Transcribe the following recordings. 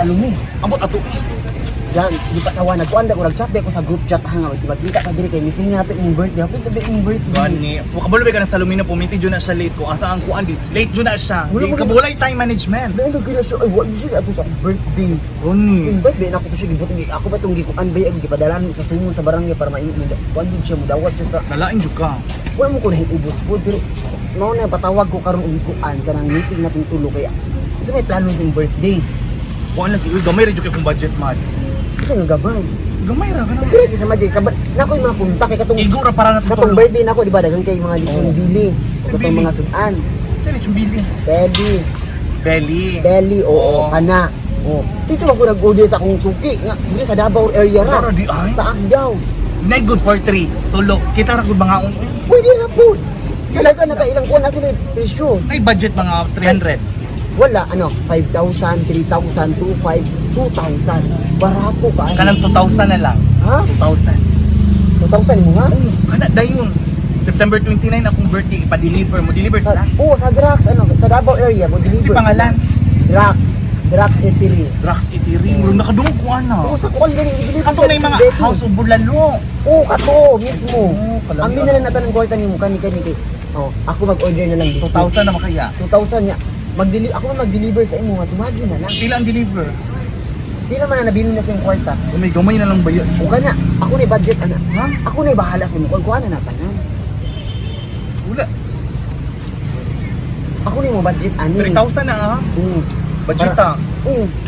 sa lumi. Ambot ato eh. Yan, di pa tawa nagkuan ko, nag-chat ko sa group chat ha nga magkita ka diri kay meeting nga imong birthday. Hapit na imong birthday. Gani, kabalo ba ka na sa Lumino, pumiti dyan na siya late ko. Asa ang kuan di? Late dyan na siya. Wala Di mo kabulay time management. Dahil nagkira siya, ay, wa siya ato sa akong birthday. Gani. Invite ba ako to siya gibutan ako ba tong gikuan ba ang gipadalan sa sumo sa barangay para mai kuan din siya mudawat siya sa Nalain jud ka. Wala mo ko nahiubos po, pero mao na patawag ko karon og kuan kanang meeting natong tulo kay unsa may plano sa imong birthday. Kuan lagi, uy, gamay ra jud kay kung budget, Mads. Unsa nga gabay? Gamay ra kana. Mas ready sa magic ka nako yung mga kontak kay katong Igo ra para na katong birthday nako, di ba daghan kay mga lechon Oo. bili o katong Bili. mga sudan. Sa lechon bili. Belly, Belly. belly, oo, Oo. kana. Oh, dito ako nag-order sa akong suki nga dili sa Davao area ra. Ra di ay. Sa Agdao. Nay good for three. Tulo. Kita ra gud mga ung. Pwede na po. Talaga nakailang kuha na sila yung presyo. Nay budget mga 300. Wala, ano, 5,000, 3,000, 2,500, 2,000. Barato ka. Kanang 2,000 na lang. Ha? 2,000. 2,000 mo nga? Kana dayon. September 29 akong birthday, ipa-deliver mo. Deliver Sa, sila. oo, sa Drax, ano, sa Davao area, mo deliver. Si pangalan? Drax. Drax Eatery. Drax Eatery. Murag nakadungog ko ana. Oo, sa kuwan gani, i-deliver Kato sa na yung mga Betty. House of Bulalo. Oo, kato, mismo. Oo, kalami, Amin na lang natin ang kwarta nimo kani kani kay. Oh, ako mag-order na lang dito. 2,000 na makaya. 2,000 niya. Ako man mag-deliver sa imo, nga tumagi na lang. Pila ang deliver? Pila man na nabilin na sa imong kwarta. Gamay gamay na lang ba yun? O kana, ako na budget ana. Ha? Ako na bahala sa imo kung kuha na natanan. Wala. Ako na mo budget ani. 3,000 na ah. Budget ah.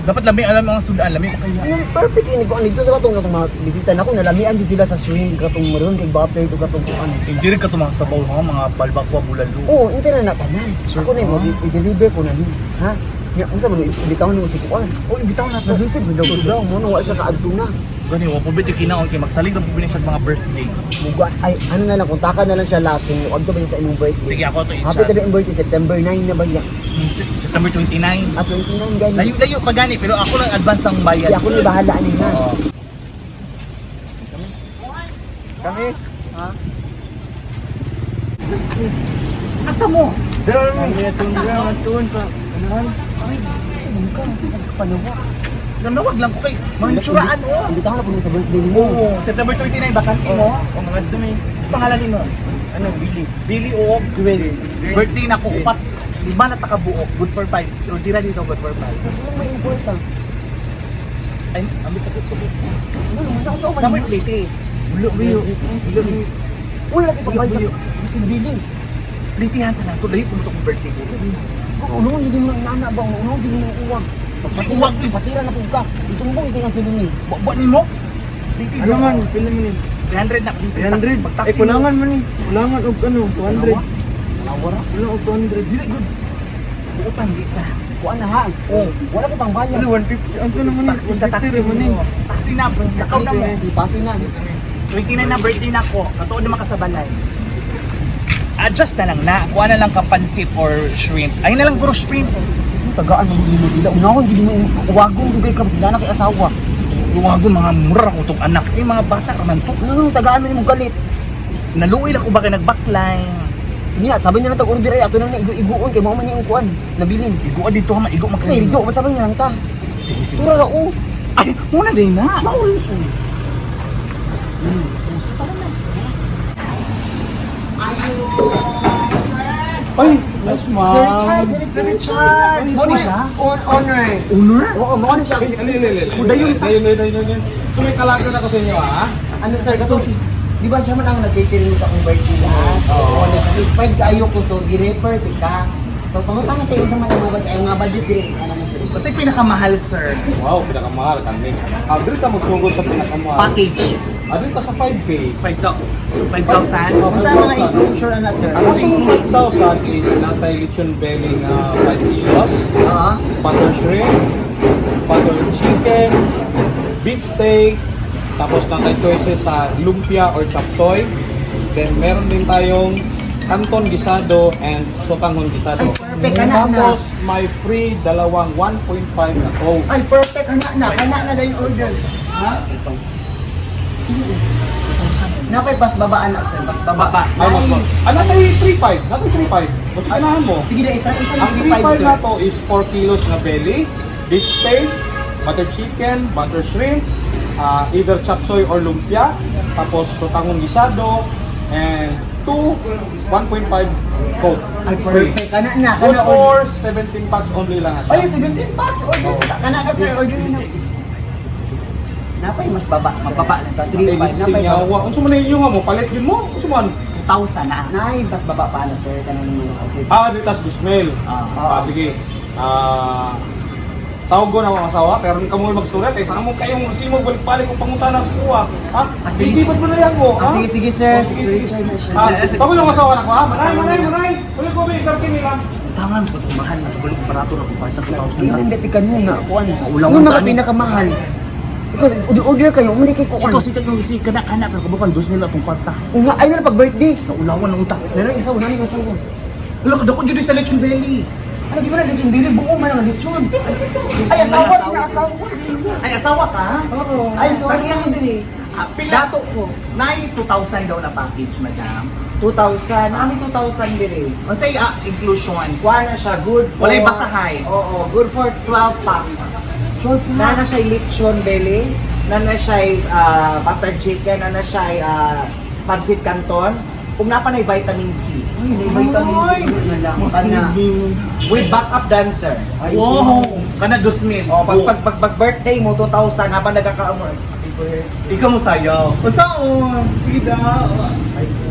Dapat lami alam mga sudan, lami kaya. Ano, perfect ini ko dito sa katong katong mga bisita nako nalamian jud sila sa shrimp katong maroon kay butter to katong kuan. Hindi rin ka mga sabaw ha, mga balbakwa bulalo. Oo, inte na natanan. Sure Ako na mo ka? I-deliver ko na ni. Ha? Nya unsa man ibitaw nimo si kuan? Oh, ibitaw na to. Nag-receive daw daw mo no wa siya kaadto na. Gani, wa po bit kinaon kay magsalig ra po bini siya mga birthday. Muga ay ano na lang kontakan na lang siya last kung adto ba siya sa imong birthday. Sige, ako to Happy i-chat. na imong birthday September 9 na ba niya? September 29. Ah, 29 gani. Layo-layo pa gani pero ako lang advance ang bayad. Si ako na bahala ani ha. Oo. Kami? Ha? Asa mo? Pero ano mo? Asa? Tuon pa. Ano? Ay, Sa ka, sa nagpanawa. nanawag lang ko kay mga itsuraan oh. Imbitahan na po sa birthday nimo. Oo, September 29 bakante mo. O mga dumi. Sa pangalan nimo? Ano? Billy. Billy o Duel. Birthday na ko upat lima na takabuok, good for five. O tira dito, good for five. Ano may important? Ay, ang bisa ko. Ano naman ako sa uman. Namoy plate eh. Ulo, ulo. Ulo, Wala lagi pagbayad sa Lechon Billy. Plitihan sa nato, dahil pumunta kong birthday ko. Ulo hindi mo inana ba? Ulo hindi mo uwag. Si uwag, eh. Patira na po ka. Isumbong tingang sulungi. Ba ni mo? Pliti Ano man? Pila man ni? 300 na pliti. 300. Eh, kulangan man ni. Kulangan og ano? 200. Nawara. Kulang og 200. Dili good. Buutan di na. Kuan na ha. Oh. Wala ko pang bayad. Ano? 150. Ano naman ni? Taxi sa taxi 150 man ni. mo. Taxi na, lakaw na mo. Ipasi na. 29 na birthday na ko. Katuod na makasabalay. Adjust na lang na. Kuha na lang ka pansit or shrimp. Ay na lang puro shrimp. Ano, tagaan mo hindi mo sila. Unahon hindi mo uwagon dugay ka sila na kay asawa. Luwago mga mura ko tong anak. Eh mga bata raman to. Ano tagaan mo nimo galit. Naluoy lang ko ba kay nagbackline. Sige na, sabi niya lang tag order ay ato nang igo-igoon kay mao man yung kuan. Nabilin. Igo dito ha, maigo Kasi makayo. rigo, sabi niya lang ta. Sige, sige. Tura ra o. Ay, muna din na. Mauri. Ay! Nice Sir Richard, Sir Richard. Mo ni siya? On honor. Owner? Oo, mao ni siya. Ay, ali, ali, ali. Udayon ta. Dayon, dayon, dayon, dayon. So may kalaga na ko sa inyo, ah. Ano sir, kasi di ba siya man ang nag-catering sa akong birthday last? Oo. Na-satisfied kaayo ko, so gi-refer di ka. So pangutang sa iyo sa mga budget, ay mga budget diri ano man sir. Kasi pinakamahal, sir. Wow, pinakamahal kami. Ah, dito ta magsugod sa pinakamahal. Package. Ah, dito sa 5K. 5,000. Unsa ang mga inclusion ana sir? Ang 6,000 is natay lechon belly nga 5 kilos, Oo. butter shrimp, butter chicken, beef steak, tapos natay choices sa lumpia or chop suey. Then meron din tayong canton gisado and sotanghon gisado. Ay, perfect ka na, na. Tapos may free dalawang 1.5 na Coke. Ay perfect kana na dahil order. Ha? Napay pas babaan na sir, pas baba. Baba. Ay, mas mo. Ah, natay 3.5. Natay 3.5. Mas ganahan mo. Sige na, itry isa Ang lang 3.5 3.5 na sir. to is 4 kilos na belly, beef steak, Butter chicken, butter shrimp, either chop suey or lumpia, tapos sotanghon gisado, and two 1.5 Coke. Ay, perfect. Kana na, Good kana for 17 packs only lang na siya. Ay, 17 packs. Order na. Kana na, sir, order na. Napay mas baba, sir. Mababa na Sa sir. 3.5 napay baba. Yawa. Unsa man inyo nga mo palit yun mo? Unsa man? 2,000 na. Nay, mas baba pa na, sir. Kanang mga okay. Dito sa Gusmel. Ah. Sige. Tawag ko na akong asawa, pero kamo magsulat eh. Saka mo kayong simog balik-balik kung pangutana sa kuha. Ha? Ah, sige. Isipan mo na yan ko. Ah, Ha? sige, sige, sir. Oh, sige, Sir sige. Richard na siya. Tawag yung asawa na ko, ha? Manay, manay, manay. Uli ko, be, 13 nila. Tangan ko itong mahal na. Kabalik barato na kung kwarta 2,000 Hindi na. lang betikan mo nga kuan. Ulang Ano mo na gani. pinakamahal? Ikaw, order kayo, muna kay kuan. Ikaw si kayo si kana kana pero kabukan 2,000 atong kwarta. Nga ay na pag birthday. Naulawan ng utak. Nanay isa, nanay isa. Wala ka dako jud sa lechon belly. Ano di ba na lechon bili buo man ang lechon. Ay, asawa na asawa. Ay, asawa ka? Oo. Ay, sorry. Tag-iya ko din eh. Pila? Dato ko. Nay 2,000 daw na package, madam. 2,000. Ami 2,000 din eh. Unsay inclusions? Kuha na siya, good for... Walay basahay. Oo, good for 12 packs. Nana siya lechon belly, nana siya butter chicken, nana siya pancit canton. Kung napa na vitamin C. Ay, may vitamin C na lang. Mas Kana. With backup dancer. Ay, Wow! Kana 2,000. Oh, pag birthday mo 2,000 habang nagkakaamor. Ikaw mo sayaw. Usaon? Tida.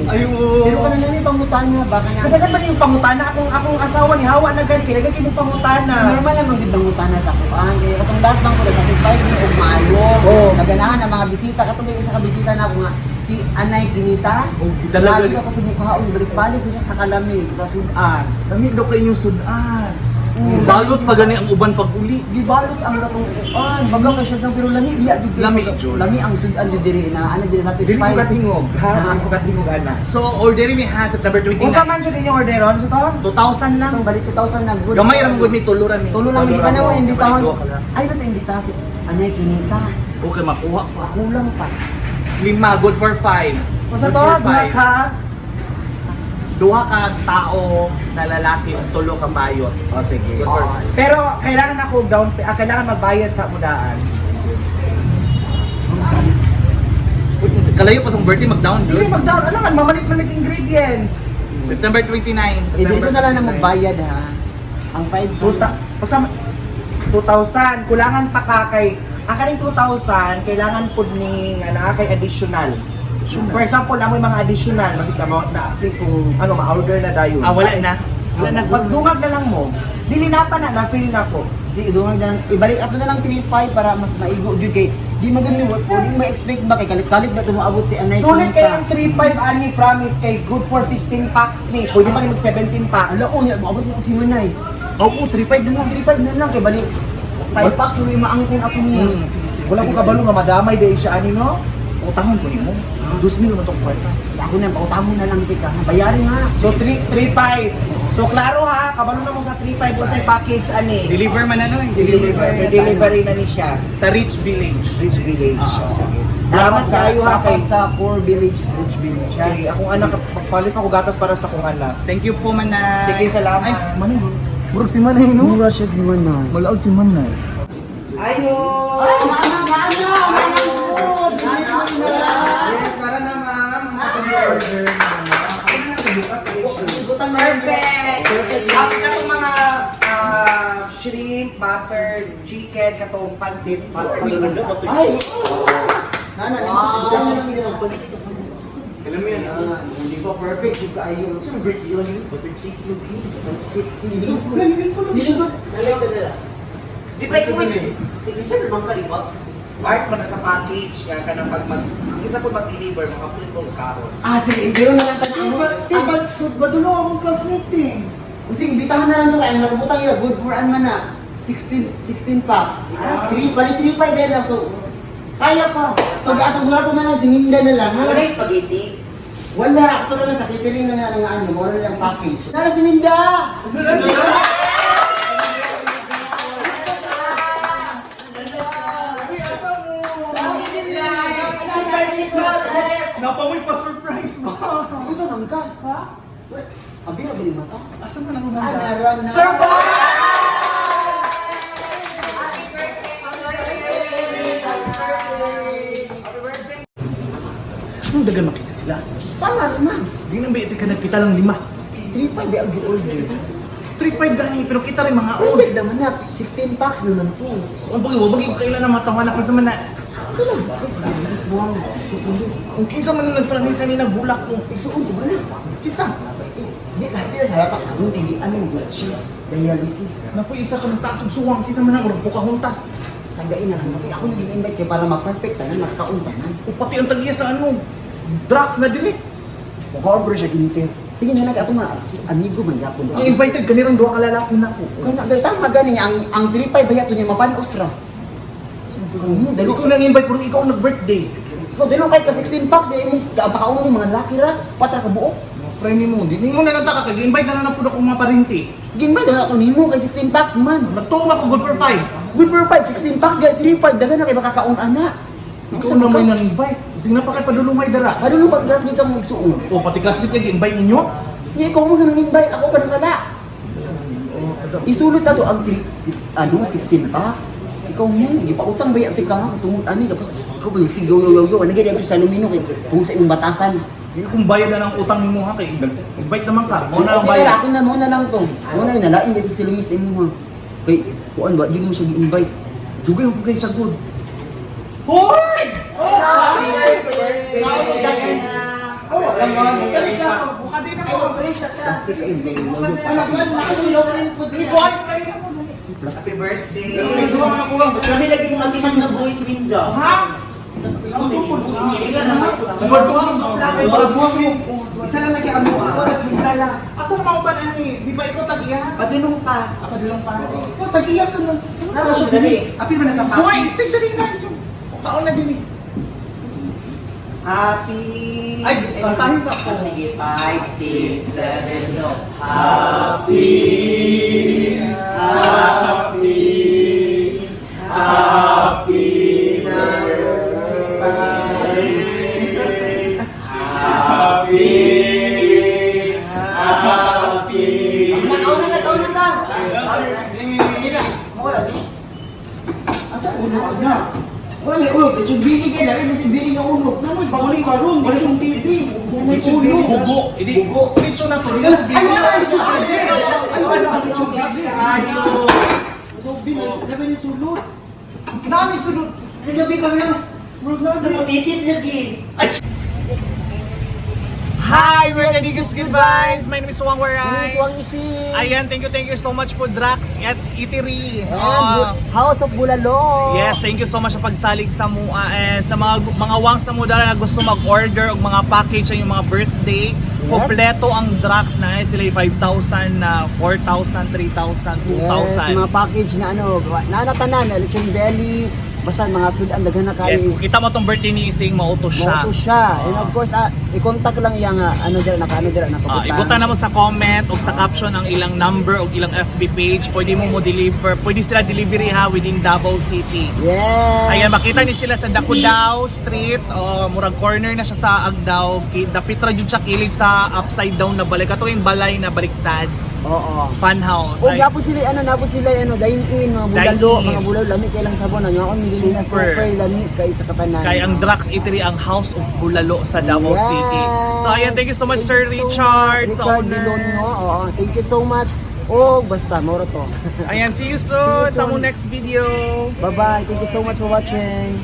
Ay, oo. Pero kana na may pangutana baka na. Kadagan man yung pangutana akong akong asawa ni Hawa na gani kay mo pangutana. Normal lang gid pangutana sa kuan. Kaya katong last man ko na satisfied ni og maayo. Oo. Naganahan ang mga bisita katong may isa ka bisita na ako nga si Anay Kinita. Oh, gidala Lagi ako sa bukhaon, balik-balik ko siya sa kalami, sa sudan. Lami daw kayo yung sudan. Mm. Balot pa gani ang uban pag uli. Gibalot ang katong kuan. Baga kay siya pero lami diya gid. Lami, jud. Lami ang sudan jud diri na ana jud Dili satisfied. ko katingog, ha? Dili ko katingog ana. So, ordering mi ha September 29. Unsa man jud inyong orderon sa to? 2,000 lang. Ang balik 2,000 na good. Gamay ra man gud mi tulo ra mi. Tulo lang hindi pa na mo imbitahan. Duha ka lang. Ay, ito imbitahan si Anay Kinita. Okay, makuha pa. Kulang pa. Lima, good for 5. Unsa to? Duha ka? Duha ka tao na lalaki o tulo ka bayot. Oh, sige. Good for five. Pero kailangan ako down kailangan magbayad sa mudaan. Kalayo pa sa birthday mag-down Dili yun. mag-down, ano man mamalit man ingredients. September 29. Eh, dito na lang na magbayad ha. Ang 5 Tuta, 2,000 kulangan pa ka kay ang kaning 2,000 kailangan pud ni nga naa kay additional. For example, amoy mga additional basta ka mo na at least kung ano ma-order na dayon. Ah, wala na. Wala na. Magdungag na lang mo. Dili na pa na na feel na ko. Sige, dungag na lang. Ibalik ato na lang 3.5 para mas maigo jud kay di man gud ni di mo expect ba kay kalit-kalit ba tumaabot si Anay Sulit Kinita. kay ang 3.5 ani promise kay good for 16 packs ni. Pwede pa ni mag 17 packs. Ala ko niya maabot mo si Manay. Oo, 3.5 na lang. 3.5 na lang kay balik 5 packs mo maangkon ato niya. Sige, sige. Wala ko kabalo nga madamay dahil siya ani no. Utangon ko nimo. 2,000 naman tong kwarta. Ako na pautamo na lang tika. Bayarin ha. So 3 3.5. So klaro ha, kabalo na mo sa 3.5 unsay package ani. Deliver man ano eh. Deliver, delivery na ni siya. Sa Rich Village. Rich Village. Ah. Sige. Salamat sa ayo ha kay Dapat sa Poor Village, Rich Village. Ha? kay akong anak magpalit ako gatas para sa akong anak. Thank you po, Manay. Sige, salamat. Ay, Manay. Murag si Manay, no? Mura siya si Manay. Malaog si Manay. Ayo! Mama, mama, Yes, para na ma'am. Ang order mama. Ako na lang nabukat eh. Perfect! Perfect. Ang katong mga shrimp, butter, chicken, katong pansit, Ay! Nana, wow. Alam mo yan, Ah, hindi ko perfect yung kaayo. Sa birthday yun, butter chicken, pansit. Nalilingkod Hindi ko. Nalilingkod na. Di ba ikaw may isa bang ka, di ba? Art man na sa package nga kanang pag mag kung isa po mag-deliver makapulit mo kaon. Ah, sige, ibiro na lang tayo. Di ba badulong akong classmate eh. O sige, imbitahan na lang ito. Kaya nakabutang yun. Good for an man na. 16 packs. Ah, 3, bali 3, 5 lang. So, kaya pa. So, gatong gato na lang, si Minda na lang. Ha? Wala yung spaghetti. Wala. Ito na lang sa catering na nga ng ano, mura lang package. Nara si Minda! Nara si Minda! Napamoy pa-surprise mo. Gusto nang ka? Ha? Abi, ra galing mata. Asa man ang Ah, nara na. Surprise! Happy birthday, Anong dagan makita sila? Tama naman. Di nang ba ka nagkita lang lima. 3.5 ba ang gi-order? 3.5 gani, pero kita rin mga old. Perfect naman na. 16 packs naman to. Ang bagay, wag bagay kailan na matawa na kung man na. Ito lang ba? This is one. So, Kung kinsa man ang nagsanay sa nina bulak ko. Igsuon ko ba na? Kinsa? Di na, di na sa halata. Karon hindi ano mo siya. Dialysis. Naku, isa ka ng taas og suwang kinsa man ang urang kahuntas. Sanggain na lang. Ako naging invite kay para ma-perfect tanan, makakaon tanan. O pati ang tagiya sa ano, drugs na dili. Maka-order siya ginter. Sige na lang ako nga amigo man gyapon. Ang invited kanirang duha ka lalaki nako. Kaya na tama gani ang 3.5 ba yato niya mapanos ra. Dalo Ikaw nang invite pero ikaw ang nag-birthday. So dalo kay ka 16 packs di mo pakaon mo mga laki ra, patra ka buok. Mga friend nimo, di nimo na nagtaka kay invite na lang pud ako mga parinti. Ginbay na ako nimo kay 16 packs man. Nagtuo ako good for 5. Good for 5, 16 packs gay 3.5 dagan na kay makakaon ana. Ikaw na may nang invite. Sige na pa kay padulungay dara. Padulong pag classmate sa mong igsuon. O pati classmate kay invite ninyo. Nya ikaw mo ganang invite ako pa sala. Isulot na to ang 3 6 ano 16 packs. Ikaw mo, gipautang ba yung ka tungod ani tapos ikaw ba yung sigaw yo yo yo ano gid sa lumino kay tungod sa imong batasan. Di kung bayad na ng utang nimo ha kay invite naman ka. Mo na ang Okay bayad. ra, ako na mo na lang to. Mo na yun, nalain ba sa silumis imo ha. Kay kuan ba di mo siya gi-invite. Dugay ko kay sagod. Hoy! Oh, happy birthday! Oh, alam mo. Plastic kay may Happy birthday. Kami lagi mong atiman sa voice window. Ha? Isa lang lagi amo ah. Isa lang. Asa na mauban ani? Di ba ikaw tag-iya? Padulong pa. Padulong pa. Oh, tag-iya ka nung. Nara siya dali. Apil man na sa pa. Buhay, isig dali na isig. Kaon na din eh. Happy. Ay, tayo sa Oh, sige, 5, 6, 7, no. Happy, happy, happy birthday. Happy, happy. Nakaon na kaon na ta. Mo lagi. Asa ulo na? Wala may ulo, lechon bili kay dami lechon bili yung ulo. Namoy, bawal karon. Wala siyang titi. May ulo. Bugo. Idi. Bugo. Lechon na to. Ay wala lechon bili. Ay, ano ang lechon bili? Lechon bili, dami ni sulod. Nani sunod. Ano gabi pa na? Nakutitit lagi. Hi, we're Kadigas Goodbyes. My name is Wang Waray. Suwang isi. Ayan, thank you so much po Drax at Eatery. Ayan, Ah, House of Bulalo. Yes, thank you so much sa pagsalig sa mua and sa mga wangs sa mudala na gusto mag-order og mga package sa inyong mga birthday. Yes. Kompleto ang Drax na eh, sila yung 5,000 na 4,000, 3,000, Yes, 2,000. mga package na ano, nanatanan, lechon belly, basta mga sudan daghan na kayo. Yes, kung kita mo tong birthday ni Ising, mauto siya. Mauto siya. And of course, i-contact lang yang ano dira naka ano dira nakabutan. Ibutan na mo sa comment o sa caption ang ilang number o ilang FB page. Pwede mo mo deliver. Pwede sila delivery ha within Davao City. Yes. Ayan, makita ni sila sa Dakudao Street o murag corner na siya sa Agdao. Dapit ra jud siya kilid sa upside down na balay. Kato yung balay na baliktad. Oo. Fun house. O Ay, gapon sila ano napon sila ano dine in mga bulalo, Dine in. mga bulalo lami kay lang sabon ang ako hindi na Super. super lami kay sa katanan. Kay ang Drax Eatery ang House of Bulalo sa Davao Yes. City. So ayan, thank you so much Thank Sir you so Richard, much. sa Richard owner. Bilongo. Oo, thank you so much. Oh, basta moro to. Ayan, see you soon See you sa soon. among next video. Bye-bye. Thank you so much for watching.